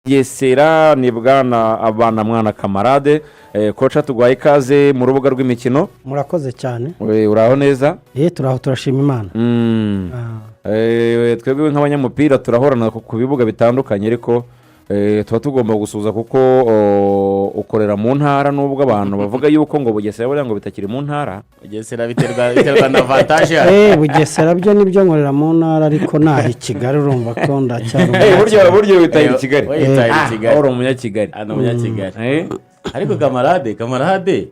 Bugesera, ni bwana Abana Mwana Camarade. Coach, tuguhaye ikaze mu rubuga rw'imikino. Murakoze cyane. Uraho neza? Turaho, turashima Imana. Twebwe nk'abanyamupira turahorana ku bibuga bitandukanye, ariko tuba tugomba gusuhuza kuko ukorera mu ntara, nubwo abantu bavuga yuko ngo Bugesera buriya ngo bitakiri mu ntara. Bugesera biterwa na avantage yayo. Bugesera byo nibyo, nkorera mu ntara, ariko naha i Kigali, urumva ko ndacyari Burya witahira i Kigali. We yitahira i Kigali. Uri umunyakigali. Hano umunyakigali. Ariko Camarade,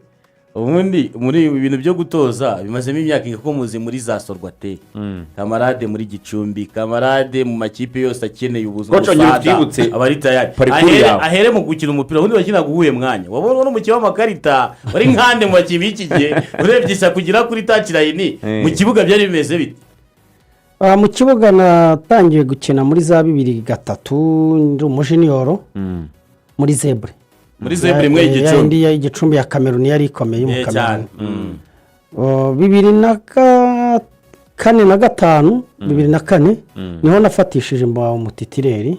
ubundi muri ibi bintu byo gutoza bimazemo imyaka, kuko muzi muri za Sorwathe, Camarade muri Gicumbi, Camarade mu makipe yose akeneye ubuzima. Coach, ongera utwibutse aba ari tayari. parcours yawe. Ahere mu gukina umupira, ubundi wakinaga uwuhe mwanya? Wabona n'umukino w'amakarita, wari nkande mu bakinnyi b'iki gihe? Urebye isa kugera kuri touchline mu kibuga byari bimeze bite? Mu kibuga natangiye gukina muri za 2003, ndi umujunior muri Zèbre. Muri Zèbre imwe y'Igicumbi. Yindi ya Igicumbi ya Kameruni yari ikomeye mu Cyane. Kameruni. Oh, 2004 na gatanu, 2004 niho nafatishije mba umutitulaire,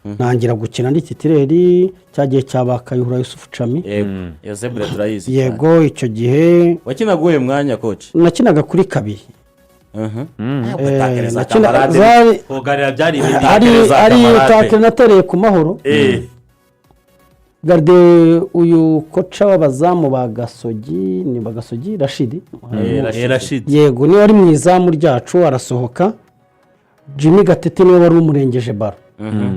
ntangira gukina ndi titulaire cya gihe cya ba Kayihura Yusufu Cami. Yego, iyo Zèbre turayizi cyane. Yego, icyo gihe. Wakinaga uwuhe mwanya, coach? Nakinaga kuri kabiri. Gutekereza nakina Camarade. Kuganira byari ibindi. Ari Tekereza ari Camarade. Tackle natereye ku Mahoro. Garde, uyu coach w'abazamu ba Gasogi, ni ba Gasogi, Rashidi. Rashidi. Rashidi. Yego, niwe wari mu izamu ryacu, arasohoka, Jimmy Gatete niwe wari umurengeje ballon.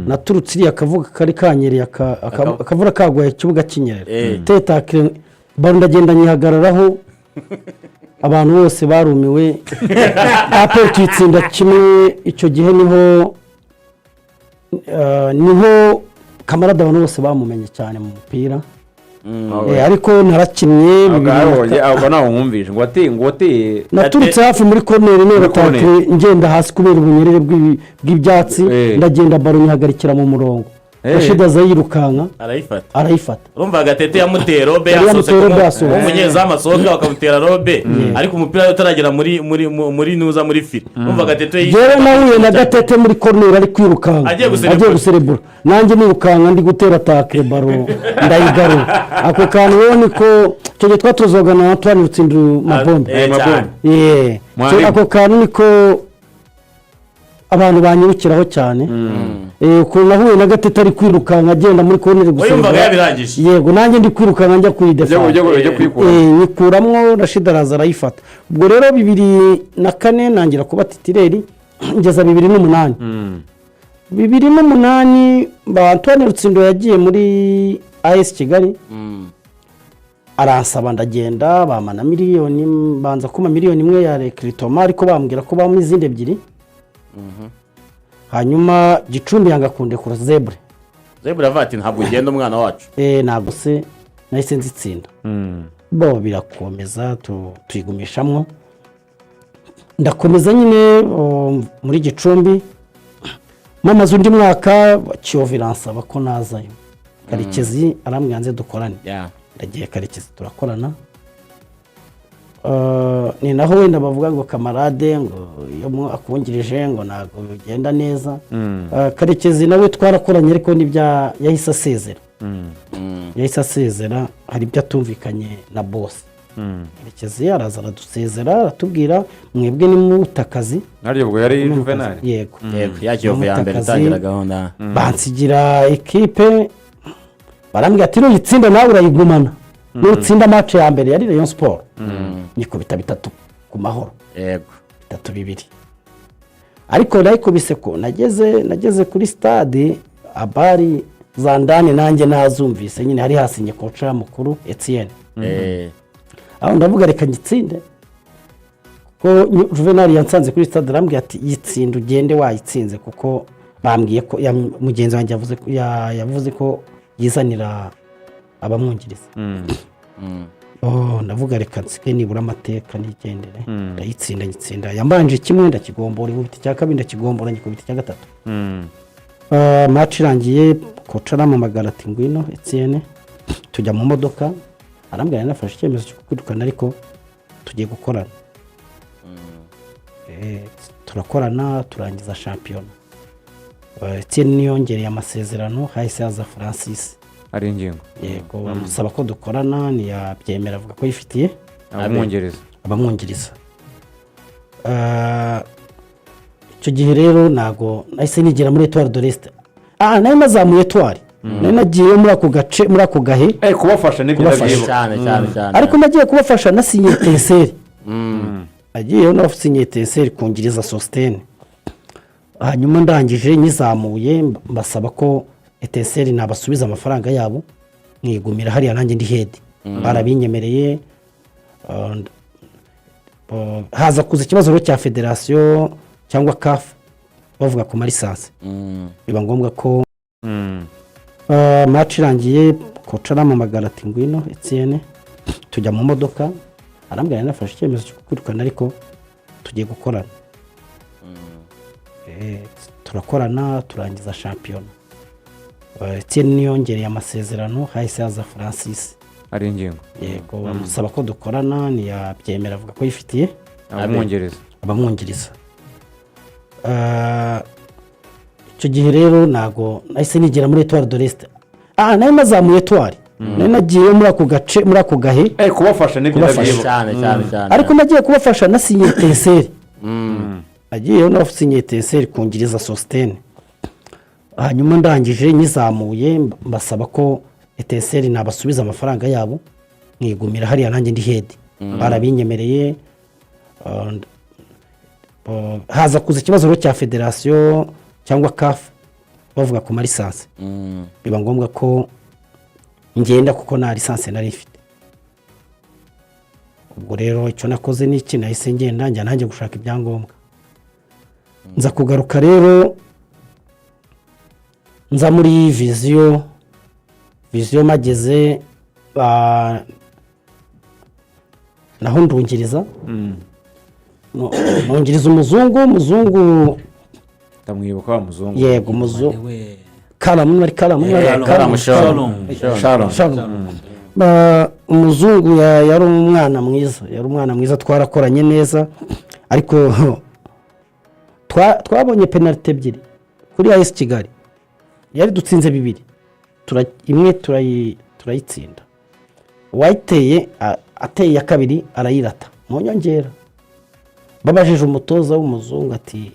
Naturutse iriya akavuga kari kanyereye, akavura kaguye, ikibuga kinyerera. Tackle, ballon ndagenda nyihagararaho, abantu bose barumiwe. APR tuyitsinda 1. Icyo gihe niho Camarade abantu bose bamumenye cyane mu mupira. Ariko narakinnye bibiri na Ahubwo ntawe nkumvishe ngo wateye. Naturutse hafi muri corner nera Muri corner. Tackle, ngenda hasi kubera ubunyerere bw'ibyatsi, ndagenda ballon nyihagarikira mu murongo. Rashid aza yirukanka arayifata. Arayifata. Urumva Gatete yamuteye lob. Yari yasohotse. yamuteye lob, yasohotse. Umunyezamu asohoka bakamutera lob, ariko umupira utaragera muri nuza muri filet. Urumva Gatete Yewe, nahuye na Gatete muri corner ari kwirukanka. Agiye guserebura. Agiye guserebura, nanjye nirukanka ndi gutera tackle, ballon ndayigarura. Ako kantu rero niko icyo gihe twatozwaga na Antoine Rutsindu Mabombe. Cyane. Yeah. Mwarimu. So, ako kantu niko abantu banyibukiraho cyane. Ukuntu nahuye na Gatete ari kwirukanka agenda muri corner We yumvaga guserebura. yabirangije. Yego, nanjye ndi kwirukanka njya kuyidefanda. Ujya kuyikura. Nyikuramwo, Rashid araza arayifata. Ubwo rero 2004 ntangira kuba titulaire, ngeza 2008. 2008 ba Antoine Rutsindo yagiye muri AS Kigali, aransaba ndagenda, bamana miliyoni, banza kuma miliyoni 1 ya recrutement, ariko bambwira ko bampa izindi ebyiri. Hanyuma Gicumbi yanga kundekura, Zèbre. Zèbre avuga ati: "Ntabwo ugenda, umwana wacu." Ntabwo se nahise nzitsinda bo, birakomeza, tuyigumishamwo, ndakomeza nyine muri Gicumbi, mamaze undi mwaka, Kiyovu iransaba ko nazayo. Karekezi arambwira nze dukorane. Ndagiye, Karekezi turakorana. Ni naho wenda bavuga ngo Camarade ngo iyo akungirije ngo ntabwo bigenda neza. Karekezi nawe twarakoranye, ariko n'ibya yahise asezera, yahise asezera, hari ibyo atumvikanye na boss. Karekezi araza aradusezera, aratubwira: "Mwebwe ni mutakazi." Naryo ubwo yari Juvenal? Yego. Yego, ya Kiyovu ya mbere. Mutakazi. Itangira gahunda. Bansigira ekipe, barambwira ati: "Nuyitsinda nawe urayigumana, nutsinda match ya mbere." Yari Rayon Sports, nyikubita bitatu ku Mahoro. 3-2, ariko nayikubise ko nageze kuri stade, abari za ndani nanjye nazumvise nyine, hari hasinye coach mukuru Etienne. Aho ndavuga: "Reka ngitsinde," kuko Juvenal yansanze kuri stade, arambwira ati: "Yitsinde ugende wayitsinze," kuko bambwiye ko mugenzi wanjye yavuze ko yizanira abamwungiriza. Oh, ndavuga: "Reka nsige nibura amateka nigendere." Ndayitsinda, nyitsinda yambanje kimwe ndakigombora, inkubita icya kabiri ndakigombora, ngikubita icya gatatu. Match irangiye, coach arampamagara ati: "Ngwino Etienne." Tujya mu modoka, arambwira: "Nafashe icyemezo cyo kwirukana, ariko tugiye gukorana." Turakorana, turangiza shampiyona. Etienne niyongereye amasezerano, hahise haza Francis. Ari ingingo. Yego, bamusaba ko dukorana, ntiyabyemera, avuga ko yifitiye abamwungiriza. Abamwungiriza. Icyo gihe rero ntabwo nahise nigera muri Etoile de l'Est. Nari nazamuye Etoile, nari nagiyeyo muri ako gace, muri ako gahe. Kubafasha nibyo. Kubafasha. Ndabyibuka. Cyane cyane cyane. Ariko nagiye kubafasha nasinye Etincelles, nagiyeyo nasinye Etincelles kungiriza Sositene. Hanyuma ndangije nyizamuye, mbasaba ko Etincelles nabasubiza amafaranga yabo, nkigumira hariya nanjye ndi head. Barabinyemereye. Haza kuza ikibazo rero cya federasiyo cyangwa CAF, bavuga ku ma licence. Biba ngombwa ko match irangiye, coach arampamagara ati: "Ngwino Etienne." Tujya mu modoka, arambwira: "Nafashe icyemezo cyo kwirukana, ariko tugiye gukorana." Turakorana, turangiza shampiyona. Etienne niyongereye amasezerano, hahise haza Francis. Ari ingingo. Yego, bamusaba ko dukorana, ntiyabyemera, avuga ko yifitiye abamwungiriza. Abamwungiriza. Icyo gihe rero ntabwo nahise nigera muri Etoile de l'Est. Nari nazamuye Etoile, nari nagiyeyo muri ako gace, muri ako gahe. Kubafasha nibyo. Kubafasha. Ndabyibuka. Cyane cyane cyane. Ariko nagiye kubafasha nasinye Etincelles, nagiyeyo nasinye Etincelles kungiriza Sositene. Hanyuma ndangije nyizamuye, mbasaba ko Etincelles nabasubiza amafaranga yabo, nkigumira hariya nanjye ndi head. Barabinyemereye. Haza kuza ikibazo rero cya federasiyo cyangwa CAF, bavuga ku ma licence. Biba ngombwa ko ngenda kuko nta licence nari mfite. Ubwo rero icyo nakoze ni iki? Nahise ngenda, njya nanjye gushaka ibyangombwa. Nza kugaruka rero, nza muri Vision. Vision mageze, naho ndungiriza. Nungiriza umuzungu. Ndamwibuka wa muzungu. Yego, umuzungu. We. Karamu, ari karamu. Karamu. Karamu. Shalom. Sharon. Shalom. Umuzungu yari umwana mwiza, yari umwana mwiza, twarakoranye neza. Ariko twabonye penaliti ebyiri kuri AS Kigali, yari dutsinze 2, imwe turayitsinda. Uwayiteye ateye iya kabiri arayirata mu nyongera. Babajije umutoza w'umuzungu ati: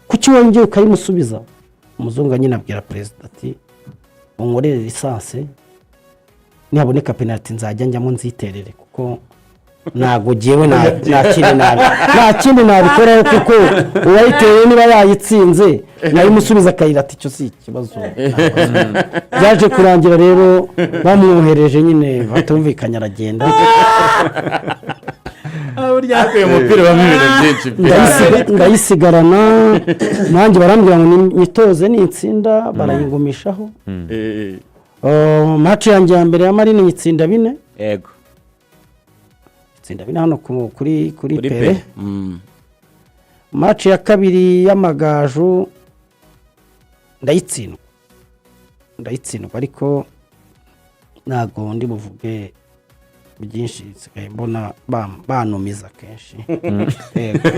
"Kuki wongeye ukayimusubiza?" Umuzungu nyine abwira perezida ati: "Unkorere licence, nihaboneka penaliti nzajya njyamo nziterere, kuko ntabwo ngewe nta kindi nabikoraho, kuko uwayiteye niba yayitsinze nayimusubiza akayirata, icyo si ikibazo." Byaje kurangira rero bamwohereje nyine, batumvikanye, aragenda. Ariko uyu mupira ubamo ibintu byinshi pe. Ndayisigarana nanjye. Barambwira ngo nyitoze, nitsinda barayingumishaho. Match yanjye ya mbere ya Marine nyitsinda 4. Itsinda 4 hano kuri Kuri Pere. Pere. Match ya kabiri y'Amagaju ndayitsindwa, ndayitsindwa, ariko ntabwo ndi buvuge byinshi, nsigaye mbona banumiza kenshi. Yego.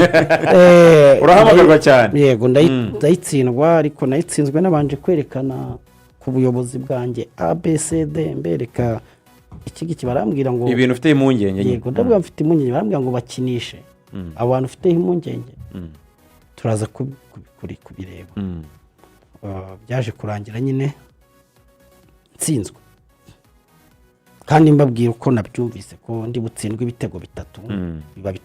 Urahamagarwa cyane. Yego, ndayitsindwa, ariko nayitsinzwe nabanje kwerekana ku buyobozi bwanjye ABCD, mbereka iki ngiki, barambwira ngo Ibintu ufite impungenge nyine. Yego, ndavuga mfite impungenge, barambwira ngo bakinishe abo bantu ufiteho impungenge, turaza kubireba. Byaje kurangira nyine nsinzwe, kandi mbabwira uko nabyumvise ko ndi butsindwe ibitego 3, biba 3-2.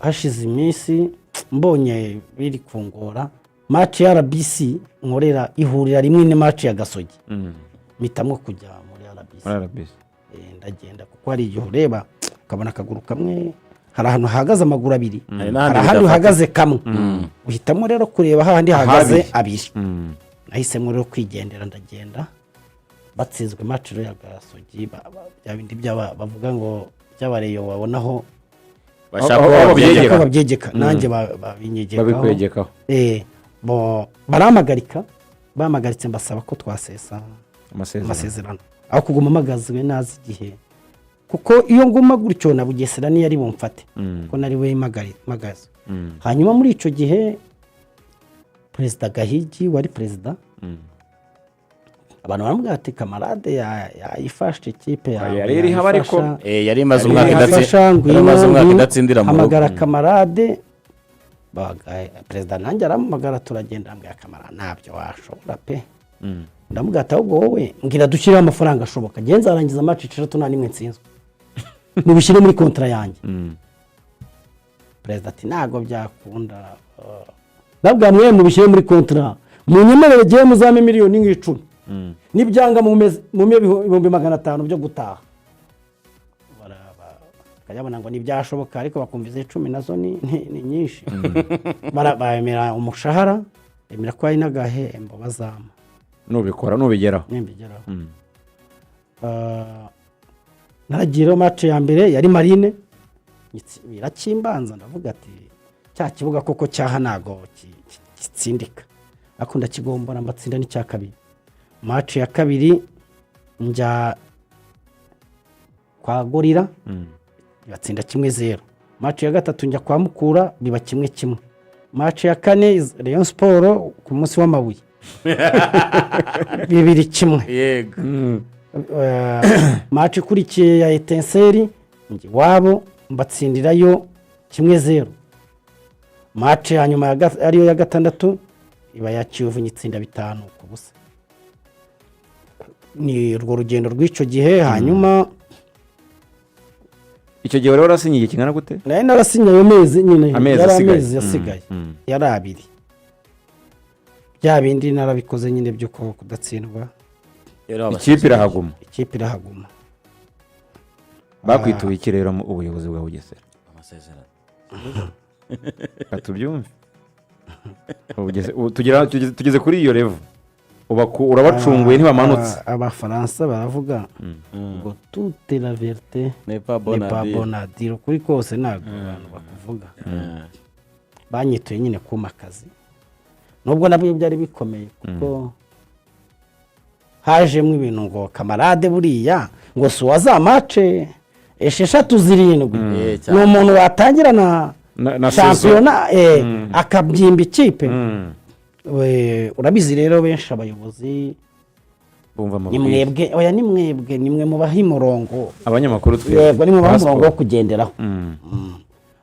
Hashize iminsi mbonye biri kungora, match ya RBC nkorera ihurira rimwe ni match ya Gasogi, mpitamo kujya muri RBC. Muri RBC. Ndagenda kuko hari igihe ureba ukabona akaguru kamwe, hari ahantu hahagaze amaguru abiri, Hari n'ahandi hari ahandi bidafatika. hahagaze kamwe, uhitamo rero kureba hahandi hahagaze Habiri. abiri. Nahisemo rero kwigendera, ndagenda. Batsinzwe match rero ya Gasogi, bya bindi bavuga ngo by'abareyo wabonaho Bashaka Aho- ko aho babyegeka. ko babyegeka, nanjye babinyegekaho. Babikwegekaho. Barahamagarika, bahamagaritse, mbasaba ko twasesa amasezerano. Amasezerano, aho kuguma mpagazwe nazi igihe, kuko iyo nguma gutyo na Bugesera niyo ari bumfate, kuko nari we mpagaze. Hanyuma muri icyo gihe Perezida Gahigi wari perezida, abantu baramubwira ati: "Camarade yayifashe ikipe yawe." Yari iriho ariko. Yayifasha. Yari imaze Yari umwaka iriho. Yayifasha, ngwino, yari imaze umwaka ngwino, idatsindira mu rugo. Hamagara Camarade. Perezida nanjye arampamagara, turagenda, ambwira: "Camarade, ntabyo washobora pe." Ndamubwira ati: "Ahubwo wowe mbwira, dushyireho amafaranga ashoboka, ngenzi nzarangiza match 6 nta n'imwe nsinzwe, mubishyire muri contrat yanjye." Perezida ati: "Ntabwo byakunda." Ndabwira: "Mwe mubishyire muri contrat, munyemerere gihe muzame miliyoni nk'icumi, nibyanga mume 500,000 byo gutaha." Bakayabona ngo ntibyashoboka, ariko bakumva izi 10 nazo ni nyinshi. Bemera umushahara, bemera ko hari n'agahembo bazampa. Nubikora, nubigeraho. Nimbigeraho. Ah, naragiye rero, match ya mbere yari Marine, birakimbanza, ndavuga ati: "Cya kibuga koko cyaha ntago gitsindika," ariko ndakigombora, mbatsinda n'icya kabiri. Match ya kabiri njya kwa Gorilla, batsinda 1-0. Match ya gatatu njya kwa Mukura, biba 1-1. Match ya kane Rayon Sports ku munsi w'amabuye, 2-1. Match ikurikiye ya Etincelles, njye iwabo mbatsindirayo 1-0. Match ya nyuma ariyo ya gatandatu iba ya Kiyovu, nyitsinda 5-0. Ni urwo rugendo rw'icyo gihe. Hanyuma Icyo gihe wari warasinye igihe kingana gute? Nari narasinye ayo mezi nyine. Amezi Yari asigaye. amezi yasigaye. Yari 2. Bya bindi narabikoze nyine by'uko kudatsindwa. Ikipe irahaguma. Ikipe irahaguma. Bakwituye iki rero mu ubuyobozi bwa Bugesera? Amasezerano. Reka tubyumve. Ubu tugeze kuri iyo level. Urabacunguye, ntibamanutse. Abafaransa baravuga ngo: "Toute la vérité n'est pas n'est pas bon à dire." Bonne à dire." Ukuri kose ntabwo abantu bakuvuga. Banyituye nyine kuma akazi, nubwo nabyo byari bikomeye, kuko hajemo ibintu ngo Camarade buriya ngo si uwa za match 6, 7. Cyane. Ni umuntu watangira na Na shampiyona akabyimba ikipe. Urabizi rero, benshi abayobozi Bumva ni amabwiriza. Mwebwe, oya, ni mwebwe, ni mwe mubaha umurongo. Abanyamakuru twe. Yego, ni mubaha Passport. umurongo wo kugenderaho.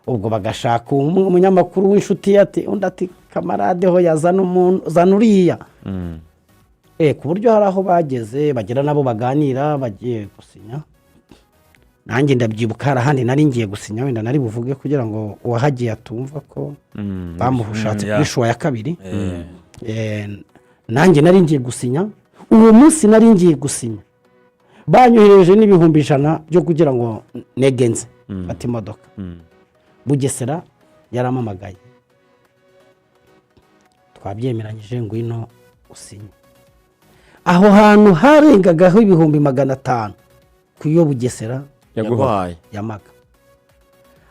Ubwo bagashaka umunyamakuru w'inshuti ye, ati undi ati: "Camarade ho yazana umuntu, zana uriya." Ku buryo hari aho bageze bagera nabo baganira bagiye gusinya. Nanjye ndabyibuka, hari ahandi nari ngiye gusinya, wenda nari buvuge kugira ngo uwahagiye atumva ko bamuhushatse kuri choix ya kabiri. Nanjye nari ngiye gusinya, uwo munsi nari ngiye gusinya banyohereje n'100,000 byo kugira ngo negenze mfate imodoka. Bugesera yaramamagaye: "Twabyemeranyije, ngwino usinye." Aho hantu harengagaho 500,000 ku yo Bugesera Yaguhaye. Yaguhaye. Yamaga,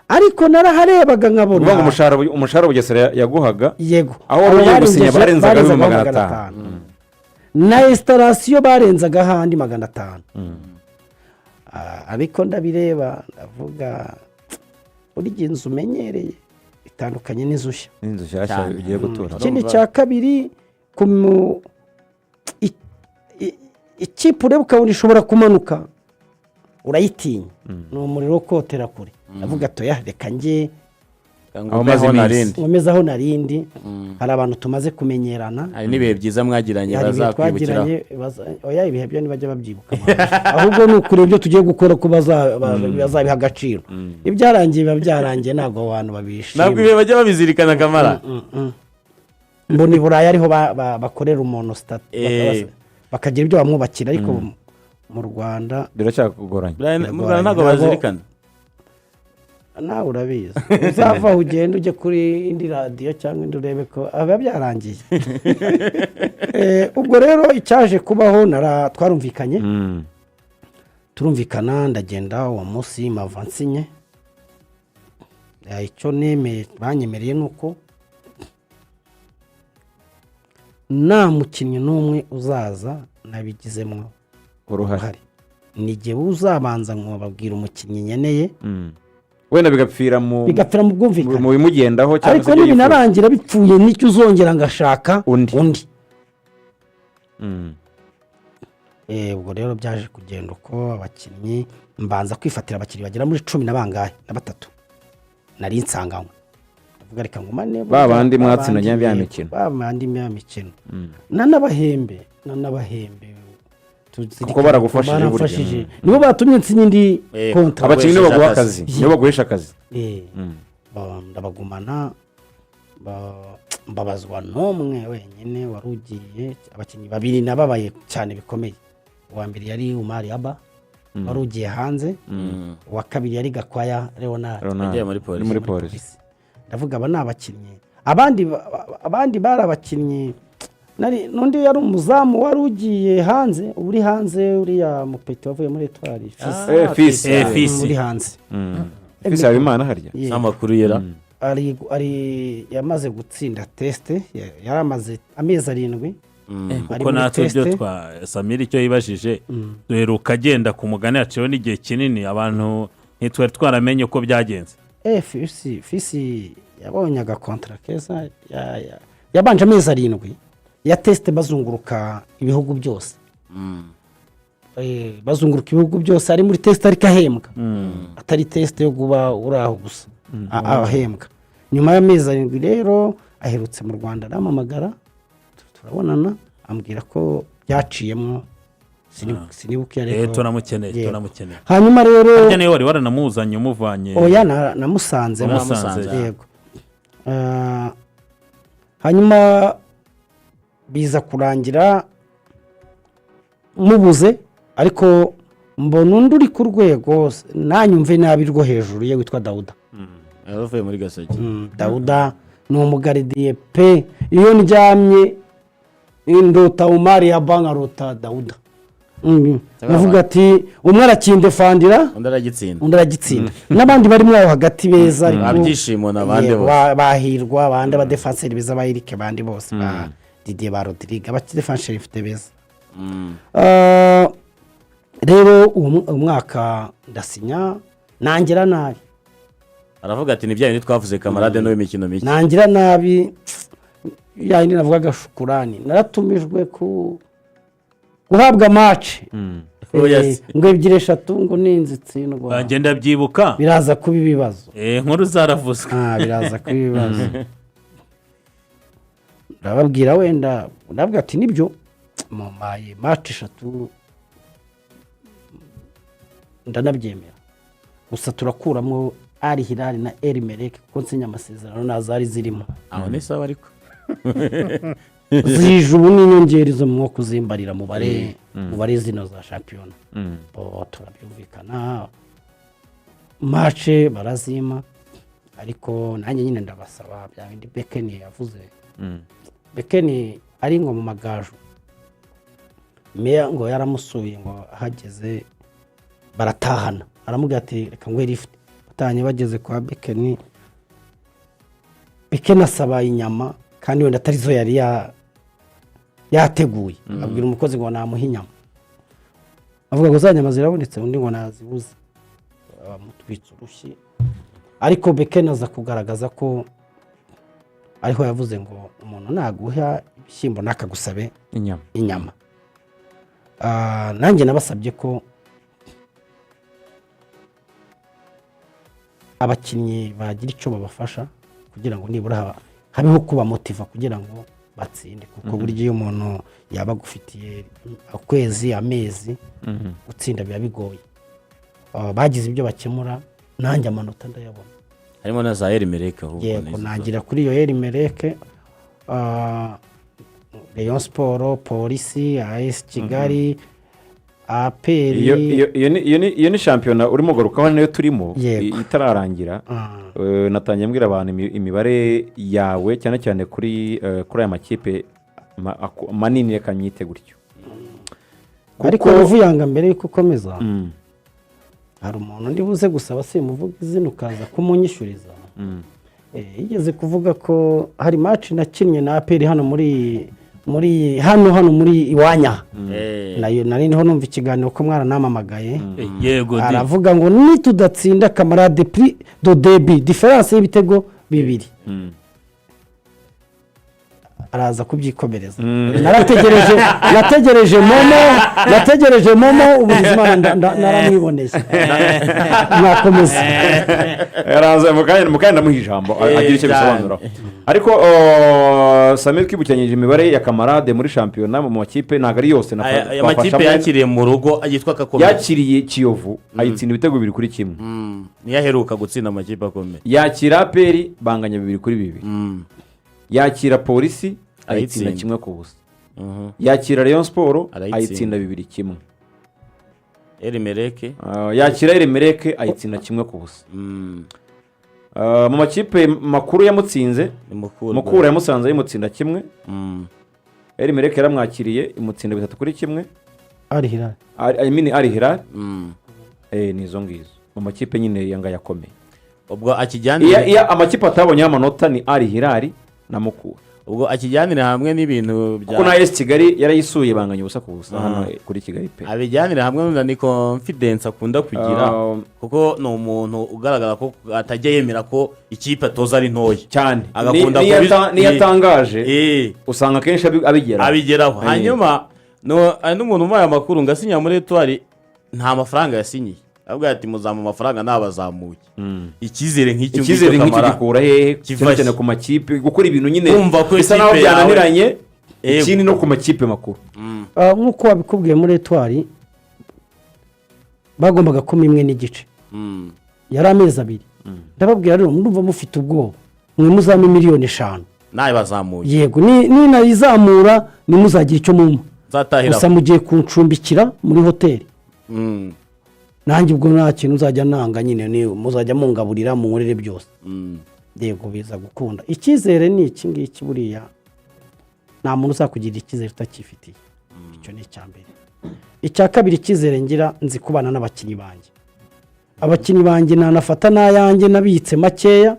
ariko naraharebaga nkabona Uvuga ngo umushahara Bugesera yaguhaga, Yego. aho wari ugiye gusinya barenzagaho barenzagaho 500,000. Na installation barenzagaho andi 500. Ariko ndabireba, ndavuga: "Burya inzu umenyereye itandukanye n'inzu nshya." N'inzu nshyashya Cyane. ugiye gutura. Ikindi cya kabiri, ikipe ureba ukabona ishobora kumanuka, urayitinya, ni umuriro wo kotera kure. Ndavuga: "Toya, reka njye Aho umaze aho iminsi. narindi." Nkomeze aho narindi, hari abantu tumaze kumenyerana." Hari n'ibihe byiza mwagiranye Hari ibihe bazakwibukiraho. twagiranye, oya, ibihe byo ntibajya babyibuka, ahubwo ni ukureba ibyo tugiye gukora ko bazabiha agaciro. Ibyarangiye biba byarangiye, ntabwo abo bantu babishima. Ntabwo ibihe bajya babizirikana, Kamara. Mbona i Burayi ariho bakorera umuntu statue, bakagira ibyo bamwubakira, ariko mu Rwanda Biracyakugoranye. Mu Rwanda ntabwo Biragoranye. bazirikana. Nawe urabizi, uzava aho ugenda ujye kuri indi radiyo cyangwa indi, urebe ko biba byarangiye. Ubwo rero icyaje kubaho, twarumvikanye, turumvikana, ndagenda uwo munsi mpava nsinye. Icyo nemeye, banyemereye ni uko nta mukinnyi n'umwe uzaza nabigizemo uruhare. Uruhare ni igihe uzabanza nkababwira umukinnyi nkeneye. Wenda bigapfira mu Bigapfira mu bwumvikane. mu bimugendaho cyangwa Ariko se ibyo yifuza. nibinarangira bipfuye, nicyo uzongera ngashaka Undi. Undi. Ubwo rero byaje kugenda uko. Abakinnyi, mbanza kwifatira abakinnyi bagera muri cumi na bangahe na batatu nari nsanganywe, ndavuga reka ngumane. Ba bandi ba mwatsinanye bandi, ya yego, mikino. ba bandi ya mikino, nanabahembe nanabahembe. Tuzirikane Kuko baragufashije ko burya. baramfashije, nibo batumye nsinya indi contrat. Abakinnyi nibo baguha Akazi. akazi, nibo baguhesha akazi. Ndabagumana, mbabazwa n'umwe wenyine wari ugiye. Abakinnyi babiri nababaye cyane bikomeye: uwa mbere yari Umari Aba wari ugiye hanze, uwa kabiri yari Gakwaya Leonard. Leonard. Yagiye muri polisi. Ni muri polisi. Ndavuga aba ni abakinnyi, abandi abandi bari abakinnyi n'undi yari umuzamu wari ugiye hanze, uri hanze, uriya mupeti wavuye muri Etoile, Fisi. Fisi. Fisi. Uri hanze. Fisi Habimana harya. Yeah. N'amakuru yera. Ari yamaze gutsinda test, yari amaze amezi 7 ari Kuko muri natwe ibyo test. twa Samiri icyo yibajije, duheruka agenda ku mugani haciyeho n'igihe kinini, abantu ntitwari twaramenye uko byagenze. Fisi yabonye agakontara keza, yabanje amezi 7 ya test, bazunguruka ibihugu byose. Bazunguruka ibihugu byose ari muri test, ariko ahembwa, atari test yo kuba uri aho gusa, ahembwa. Nyuma y'amezi 7 rero aherutse mu Rwanda, arampamagara, turabonana, ambwira ko byaciyemo. Sinibuka iyo ariko. Turamukeneye. Yego. Turamukeneye. Hanyuma rero Harya niwe wari waranamuzanye, umuvanye? Oya, namusanze. Wamusanze. Yego. Hanyuma biza kurangira mubuze, ariko mbona undi uri ku rwego, nanyumve nabi, rwo hejuru ye, witwa Dawuda. Yavuye muri Gasogi. Dawuda ni umugardien pe. Iyo ndyamye ndota Umari ya banki, arota Dawuda. Ndavuga ati umwe arakindefandira, Undi aragitsinda. Undi aragitsinda, n'abandi barimo aho hagati beza, ariko Ba Byishimo n'abandi Yego, bose. bahirwa abandi abadefanseri beza, ba Eric, abandi bose, ba Didier, ba Rodrigue, abadefanseri mfite beza. Rero uwo mwaka ndasinya, nangira nabi. Aravuga ati ni bya bindi twavuze, kamarade n'uw'imikino mike. Nangira nabi, ya yindi navugaga shukurani, naratumijwe ku guhabwa match. Oya se. Ngo ebyiri eshatu, ngo ninzi itsindwa, Ngenda byibuka. biraza kuba ibibazo. Inkuru zaravuzwe. Biraza kuba ibibazo. Ndababwira, wenda ndababwira ati nibyo, mumpaye match eshatu, ndanabyemera, gusa turakuramo Al Hilal na El Merreikh, kuko nsinya amasezerano nta zari zirimo. Aho ni sawa ariko. Zije ubu n'inyongera izo mwo kuzimbarira mubare mubare zino za shampiyona. Bo turabyumvikana, match barazima, ariko nanjye nyine ndabasaba bya bindi Bekeni yavuze. Bekeni ari ngo mu Magaju, meya ngo yaramusuye, ngo ahageze baratahana, aramubwira ati reka nguhe lift. Batahanye, bageze kwa Bekeni, Bekeni asaba inyama kandi wenda atari zo yari yateguye. Abwira umukozi ngo namuhe inyama, avuga ngo za nyama zirabonetse, undi ngo nazibuze, bamutwitse urushyi. Ariko Bekeni aza kugaragaza ko ariho yavuze ngo umuntu naguha ibishyimbo nakagusabe inyama. Inyama. Nanjye nabasabye ko abakinnyi bagira icyo babafasha kugira ngo nibura habeho kubamotiva kugira ngo batsinde, kuko burya iyo umuntu yaba agufitiye ukwezi, amezi, gutsinda biba bigoye. Bagize ibyo bakemura, nanjye amanota ndayabona. Harimo na za El Merreikh ahubwo. Yego. N'izo. Nagira kuri iyo El Merreikh, Rayon Sports, Polisi, AS Kigali, APR. Iyo ni shampiyona urimo ugarukaho, niyo turimo Yego. itararangira. Natangiye mbwira abantu imibare yawe, cyane cyane kuri aya makipe manini, reka nyite gutyo. Ariko ruvuyanga, mbere yuko ukomeza, hari umuntu ndi buze gusaba, simuvuga izina, ukaza kumunyishyuriza. Yigeze kuvuga ko hari match nakinnye na APR hano muri Muri hano muri iwanya nayo nari niho numva ikiganiro ko mwaranamamagaye. Yego di. Aravuga ngo nitudatsinda camarade plus de deux buts, différence y'ibitego bibiri, araza kubyikomereza. Narategereje, nategereje momo, nategereje momo. Ubu Bizimana naramwiboneye, mwakomeza. Araza mu kanya ndamuha ijambo agira icyo cyane. bisobanuraho. Ariko Samir, twibukiranyije imibare ya Camarade muri shampiyona mu makipe, ntabwo ari yose Aya makipe twafashamo. yakiriye mu rugo yitwa kakomeye. Yakiriye Kiyovu ayitsinda ibitego 2-1. Niyo aheruka gutsinda amakipe akomeye. Yakira APR banganya 2-2. Yakira Polisi ayitsinda Ayitsinda. 1-0. Yakira Rayon Sports Arayitsinda. ayitsinda 2-1. Al Merreikh. Yakira Al Merreikh ayitsinda 1-0. Mu makipe makuru yamutsinze, Ni Mukura. Mukura yamusanze yimutsinda 1. Al Merreikh yaramwakiriye imutsinda 3-1. Al Hilal. I mean Al Hilal. Ni izo ngizo mu makipe nyine yanga yakomeye. Ubwo akijyanire Iyo amakipe atabonyeho amanota ni Al Hilal na Mukura. Ubwo akijyanire hamwe n'ibintu bya Kuko na AS Kigali yarayisuye banganya 0-0 hano kuri Kigali pe. Abijyanire hamwe n'unda ni confidence akunda kugira, kuko ni umuntu ugaragara ko atajya yemera ko ikipe atoza ari ntoya. Cyane. Agakunda Niyo atangaje usanga akenshi abigeraho. Abigeraho. Hanyuma hari n'umuntu umuhaye amakuru ngo asinya muri Etoile nta mafaranga yasinyiye, avuga ati muzamu amafaranga nabazamuye. Icyizere nk'icyo ngicyo Icyizere nk'icyo Kamara, gikura hehe? Cyane Kiva cyane he? ku makipe gukora ibintu nyine Kumva ko bisa naho ikipe yawe- byananiranye. Yego. Ikindi no ku makipe makuru. Nk'uko wabikubwiye, muri Etoile bagombaga kuma 1.5, yari amezi 2. Ndababwira rero, murumva mufite ubwoba, mwe muzame miliyoni 5. Nawe bazamuye. Yego, ninayizamura ntimuzagira icyo mumpa. Nzatahira. Gusa mugiye kuncumbikira muri hoteli, nanjye ubwo nta kintu nzajya nanga nyine, ni muzajya mungaburira, munkorere byose. Yego, biza gukunda. Icyizere ni iki ngiki: buriya nta muntu uzakugirira icyizere utakifitiye. Icyo ni icya mbere. Icya kabiri, icyizere ngira, nzi kubana n'abakinnyi banjye. Abakinnyi banjye nanafata n'ayanjye nabitse makeya,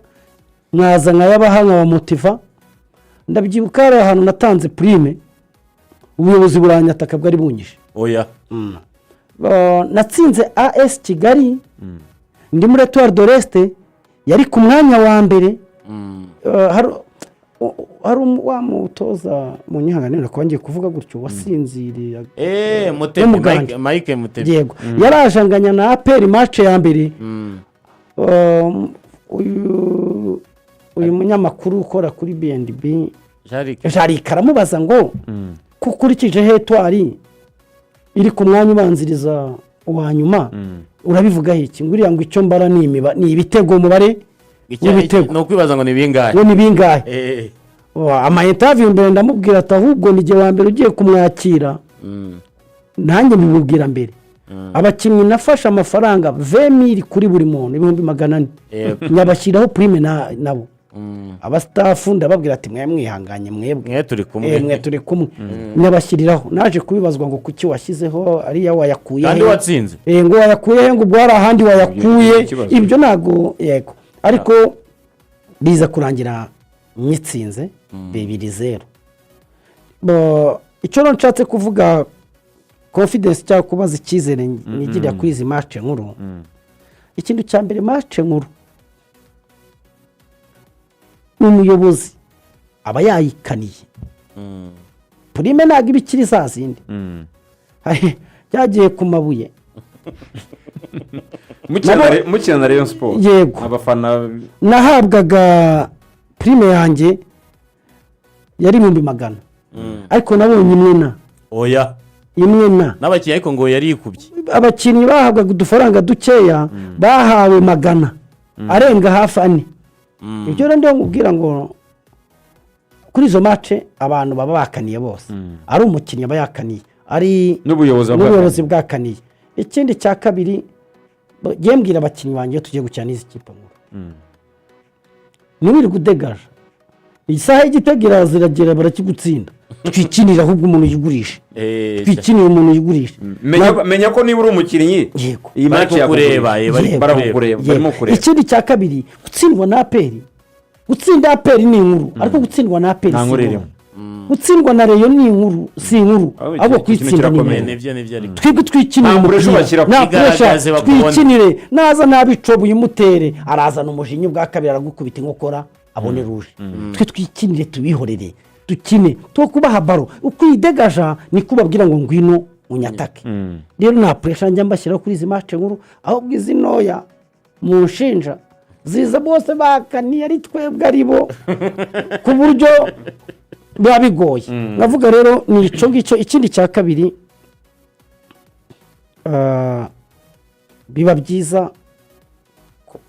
mwaza nkayabaha, nkabamotiva. Ndabyibuka hari ahantu natanze prime, ubuyobozi buranyataka, bwari bunyishe. Oya. Natsinze AS Kigali ndi muri Etoile de l'Est, yari ku mwanya wa mbere. Hari wa mutoza mu nyihanganira kuba ngiye kuvuga gutyo wasinziriye. Mutebi. W'umugande. Mike Mutebi. Yego, yarajanganya na APR match ya mbere. Uyu munyamakuru ukora kuri B&B Jarike. Jarike aramubaza ngo ko ukurikije Etoile iri ku mwanya ubanziriza uwa nyuma, urabivugaho iki? Ngo uriya ngo icyo mbara ni ni ibitego, umubare w'ibitego. Ni ukwibaza ngo ni bingahe. Ngo ni bingahe. Ama interview mbere, ndamubwira ati ahubwo ni jye wa mbere ugiye kumwakira. Nanjye mbimubwira mbere. Abakinnyi nafashe amafaranga 20 000 kuri buri muntu, 400,000, nyabashyiraho prime nabo. Aba staff ndababwira ati mwe mwihanganye mwebwe. Mwe turi kumwe. Mwe turi kumwe, nyabashyiriraho. Naje kubibazwa ngo kuki washyizeho ariya, wayakuye Kandi he? watsinze. Ngo wayakuye he, ngo ubwo hari ahandi wayakuye. Ibyo ikibazo. Ibyo ntabwo, yego, ariko biza kurangira nyitsinze 2-0. Icyo rero nshatse kuvuga, confidence cyangwa kubaza icyizere nigirira kuri izi match nkuru, ikintu cya mbere, match nkuru umuyobozi aba yayikaniye. Prime ntabwo iba ikiri za zindi. Byagiye ku mabuye. Mukina na Rayon Sports. Yego. Abafana. Nahabwaga prime yanjye yari 100,000, ariko nabonye imwe na Oya. imwe na N'abakinnyi ariko ngo yari yikubye. Abakinnyi bahabwaga udufaranga dukeya, bahawe magana arenga hafi ane. Ibyo rero ndiho nkubwira ngo kuri izo match abantu baba bakaniye bose, ari umukinnyi aba yakaniye, ari N'ubuyobozi buba n'ubuyobozi bwakaniye. Ikindi cya kabiri, njye mbwira abakinnyi banjye iyo tugiye gukina n'izi kipe nkuru, ntiwirirwe udegaje, isaha y'igitego iraza iragera barakigutsinda. Twikinire ahubwo umuntu yigurishe. Twikinire umuntu yigurishe. Menya ko niba uri umukinnyi, Yego. iyi Bari match kukureba, yakugurisha. bari Yego. Barakukureba, barimo kureba. Ikindi cya kabiri, gutsindwa na APR, gutsinda APR ni inkuru, ariko gutsindwa na APR Nta si nkuru inkuru. irimo. Gutsindwa na Rayon ni inkuru, si inkuru, Ahubwo ahubwo ikintu kuyitsinda ni kirakomeye. inkuru. Nibyo, nibyo, ariko Twebwe twikinire Nta pressure umupira. bashyira ku- Nta pressure. Igaragaze bakubone. Twikinire, naza nabicoba uyimutere, arazana umujinya ubwa kabiri, aragukubita inkokora abone rouge. Twe twikinire, tubihorere, dukine two kubaha ballon. Uko uyidegaja niko ubabwira ngo ngwino unyatake. Rero nta pressure njya mbashyiraho kuri izi match nkuru, ahubwo izi ntoya mu nshinja ziza bose bakaniye, ari twebwe ari bo, ku buryo biba bigoye. Ndavuga rero ni icyo ngicyo. Ikindi cya kabiri, biba byiza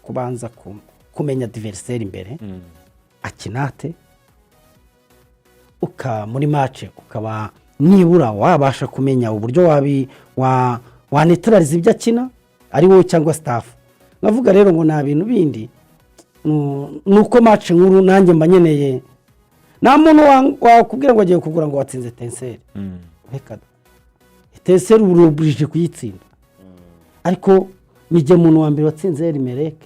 kubanza kumenya adversaire imbere akinate uka muri match, ukaba nibura wabasha kumenya uburyo wabi wa wanetraliza ibyo akina, ari wowe cyangwa staff. Nkavuga rero ngo nta bintu bindi, ni uko match nkuru nanjye mba nkeneye. Nta muntu wakubwira ngo agiye kugura ngo watsinze Etincelles. Reka da. Etincelles ubu urubujije kuyitsinda, ariko nijye muntu wa mbere watsinze Al Merreikh,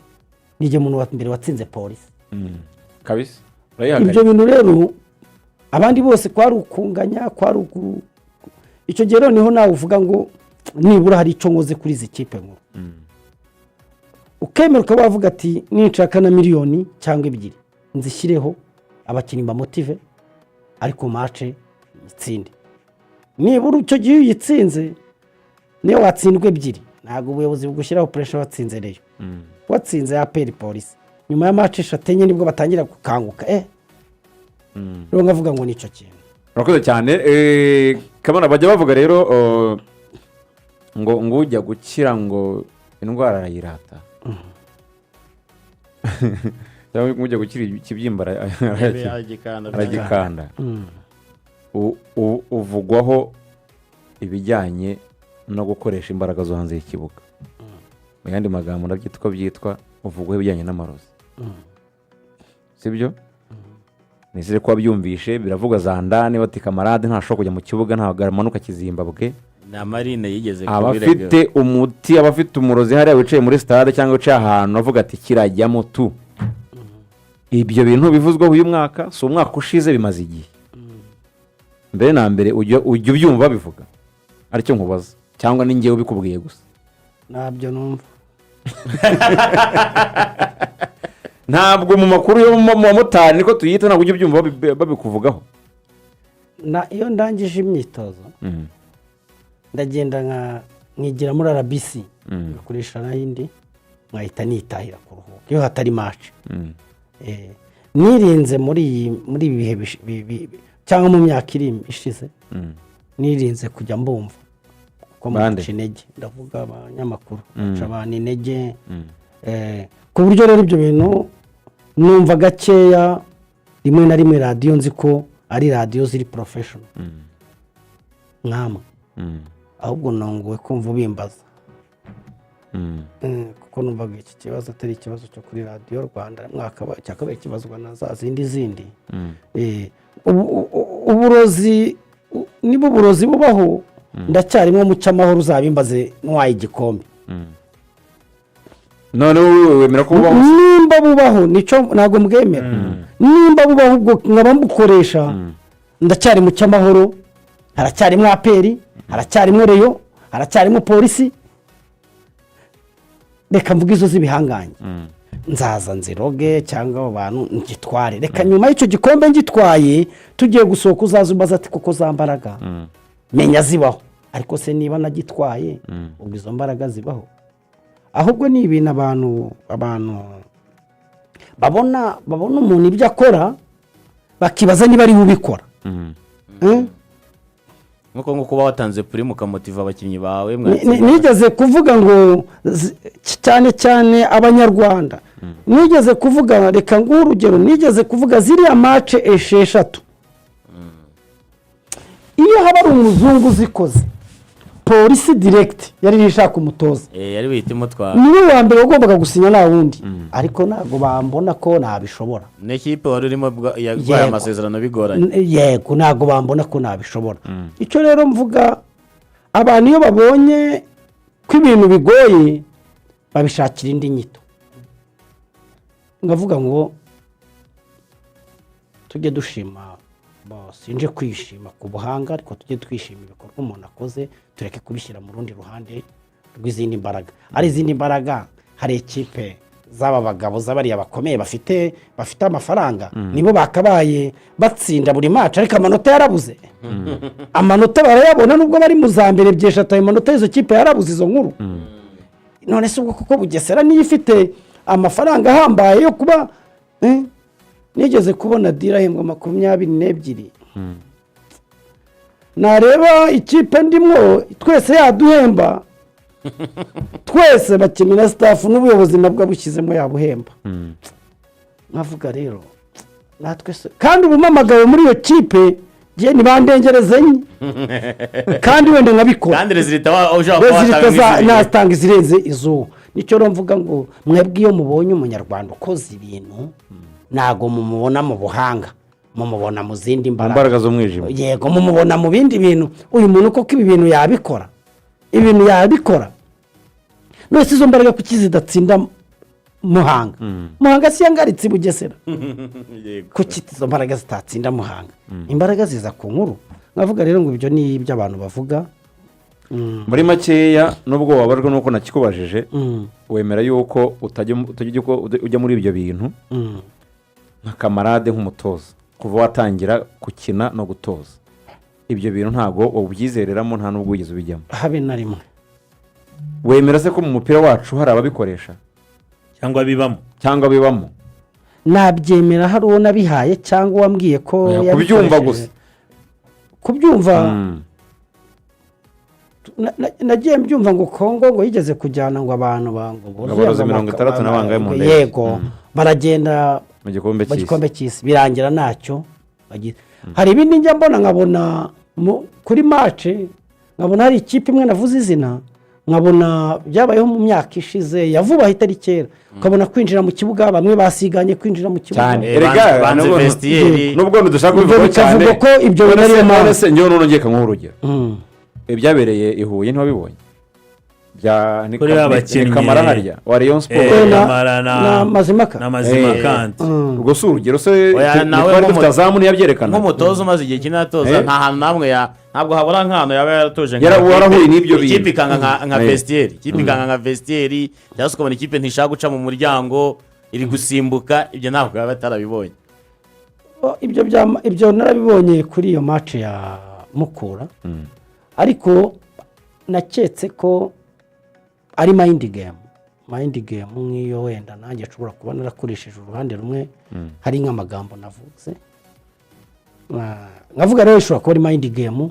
nijye muntu wa mbere watsinze Polisi. Kabisa, Ibyo urayihagarika. bintu rero abandi bose kwari ukunganya, kwari uku. Icyo gihe rero niho nawe uvuga ngo nibura hari icyo nkoze kuri izi kipe nkuru, ukemera ukaba wavuga ati ninshaka na miliyoni cyangwa 2 nzishyireho abakinnyi bamotive, ariko match itsinde. Nibura icyo gihe iyo uyitsinze, niyo watsindwa 2, ntabwo ubuyobozi bugushyiraho pressure. Watsinze Rayon, watsinze APR, Polisi, nyuma ya match 3, 4 nibwo batangira gukanguka. Rero nkavuga ngo nicyo kintu. Urakoze cyane. Kabona bajya bavuga rero ngo ujya gukira ngo indwara arayirata, cyangwa ngo ujya gukira ikibyimba aragikanda. Aragikanda. Uvugwaho ibijyanye no gukoresha imbaraga zo hanze y'ikibuga. Mu yandi magambo, ndabyita uko byitwa, uvugwaho ibijyanye n'amarozi, sibyo? Nizere ko wabyumvishe. Biravuga za ndani bati kamarade ntashobora kujya mu kibuga, ntabwo amanuka Kizimbabwe. Na Marine yigeze Aba kubirega. afite umuti, aba afite umurozi hariya wicaye muri stade cyangwa wicaye ahantu avuga ati kirajyamo tu. Ibyo bintu bivuzweho uyu mwaka, si umwaka ushize, bimaze igihe. Mbere na mbere ujya ubyumva babivuga, aricyo nkubaza, cyangwa ni njyewe ubikubwiye gusa? Ntabyo numva. Ntabwo mu makuru yo mu bamotari, niko tuyita, ntabwo ujya ubyumva babikuvugaho? Na iyo ndangije imyitozo, ndagenda nkigira muri RBC, ngakoresha n'ayindi, nkahita nitahira kuruhuka iyo hatari match. Nirinze muri ibi bihe cyangwa mu myaka iri ishize, nirinze kujya mbumva kuko Bande? muca intege. Ndavuga abanyamakuru baca abantu intege. Ku buryo rero ibyo bintu numva gakeya. Rimwe na rimwe radiyo nzi ko ari radiyo ziri professional nkamwe, ahubwo nunguwe kumva ubimbaza, kuko numvaga iki kibazo atari ikibazo cyo kuri Radiyo Rwanda, mwaka cyakabaye kibazwa na za zindi zindi. Uburozi, niba uburozi bubaho, ndacyarimo mu cy'amahoro. Uzabimbaze ntwaye igikombe. None wowe wemera ko bubaho? Nimba bubaho, nicyo ntabwo mbwemera. Nimba bubaho, ubwo nkaba mbukoresha, ndacyari mu cy'amahoro. Haracyarimo APR, haracyarimo Rayon, haracyarimo Polisi. Reka mvuge izo z'ibihangange, nzaza nziroge cyangwa abo bantu ngitware. Reka nyuma y'icyo gikombe ngitwaye, tugiye gusohoka, uzaza umbaza ati kuko za mbaraga menya zibaho. Ariko se niba nagitwaye, ubwo izo mbaraga zibaho? Ahubwo ni ibintu abantu babona umuntu ibyo akora, bakibaza niba ari we ubikora. Nkuko nko kuba watanze prime ukamotiva abakinnyi bawe. Nigeze kuvuga ngo cyane cyane Abanyarwanda, nigeze kuvuga, reka nguhe urugero, nigeze kuvuga ziriya match 6, iyo haba ari umuzungu uzikoze, Polisi direct yari ishaka umutoza. Yari buhite imutwara. Niwe wa mbere wagombaga gusinya, nta wundi. Ariko ntabwo bambona ko nabishobora. N'ikipe wari urimo yaguhaye Yego. amasezerano bigoranye. Yego, ntabwo bambona ko nabishobora. Icyo rero mvuga, abantu iyo babonye ko ibintu bigoye babishakira indi nyito. Ngavuga ngo tujye dushima Bo, sinje kwishima ku buhanga, ariko tujye twishima ibikorwa umuntu akoze, tureke kubishyira mu rundi ruhande rw'izindi mbaraga. Ari izindi mbaraga, hari ekipe z'aba bagabo, z'abariya bakomeye bafite amafaranga, nibo bakabaye batsinda buri match, ariko amanota yarabuze. Amanota barayabona nubwo bari mu za mbere ebyiri, ayo manota y'izo kipe yarabuze, izo nkuru. None se ubwo kuko Bugesera niyo ifite amafaranga ahambaye yo kuba, nigeze kubona dira ahembwa 22, nareba ikipe ndimwo twese yaduhemba twese, bakinnyi na staff n'ubuyobozi nabwo abushyizemo yabuhemba. Nkavuga rero natwe se kandi ubu mpamagawe muri iyo kipe, njye ntibandengereze enye kandi wenda nkabikora. Kandi résultat ushobora kuba résultat watanga nk'izindi. Natanga izirenze izuba. Nicyo rero mvuga ngo mwebwe iyo mubonye umunyarwanda ukoze ibintu, ntabwo mumubona mu buhanga, mumubona mu zindi mu mbaraga. Mbaraga z'umwijima. Yego, mumubona mu bindi bintu. Uyu muntu koko ibi bintu yabikora, ibintu yabikora. None se izo mbaraga kuki zidatsinda Muhanga? Muhanga si yangaritse i Bugesera? Yego. Kuki izo mbaraga zitatsinda Muhanga? Imbaraga ziza ku nkuru. Nkavuga rero ngo ibyo ni ibyo abantu bavuga. Muri makeya, nubwo wababajwe nuko nakikubajije, wemera yuko utajya ujya muri ibyo bintu nka kamarade, nk'umutoza, kuva watangira gukina no gutoza, ibyo bintu ntabwo ubyizereramo, nta n'ubwo wigeze ubijyamo? Habe na rimwe. Wemera se ko mu mupira wacu hari ababikoresha? Cyangwa bibamo? Cyangwa bibamo? Nabyemera hari uwo nabihaye cyangwa uwambwiye ko Oya, kubyumva yabikoresheje. gusa. Kubyumva, nagiye mbyumva ngo Kongo ngo yigeze kujyana ngo abantu ngo buzuye Abarozi ngo 60 na bangahe mu ndege. Yego, baragenda mu gikombe mu cy'isi. Gikombe cy'isi, birangira ntacyo bagize. Hari ibindi njya mbona, nkabona kuri match, nkabona hari ikipe imwe navuze izina, nkabona byabayeho mu myaka ishize ya vuba, itari kera, ukabona kwinjira mu kibuga bamwe basiganye kwinjira mu kibuga. Cyane. Erega, Erega, banze vestiaire. Nubwo dushaka Ibyo kubivugaho cyane, bikavugwa ko ibyo none bintu ariyo none mpamvu. se njyewe none ngiye kamuha urugero, ibyabereye i Huye ntiwabibonye? Bya ni Kuri ba bakinnyi. Ni Kamara harya wa Rayon Sport. Kamara na Mazimaka. Na Mazima. Kandi Ubwo si urugero se? Oya, nawe Twari dufite azamu ntiyabyerekana. Nk'umutoza umaze igihe kinini atoza, nta hantu namwe ya ntabwo habura nk'ahantu yaba yaratoje nka Warahuye n'ibyo bintu. Ikipe ikanga nka vestiaire, ikipe ikanga nka vestiaire, cyangwa se ukabona ikipe ntishaka guca mu muryango, iri gusimbuka. Ibyo ntabwo yaba atarabibonye. Oh, ibyo narabibonye kuri iyo match ya Mukura, ariko naketse ko ari mind game, mind game nk'iyo wenda nanjye nshobora kuba narakoresheje uruhande rumwe, hari nk'amagambo navuze. Nkavuga rero ishobora kuba ari mind game,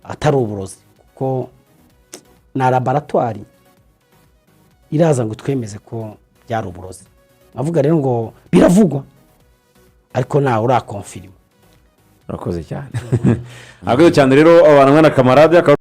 atari uburozi, kuko na laboratoire iraza ngo twemeze ko byari uburozi. Nkavuga rero ngo biravugwa, ariko ntawe urakonfirima. Urakoze cyane, urakoze cyane. Rero abantu mwana kamarade akaba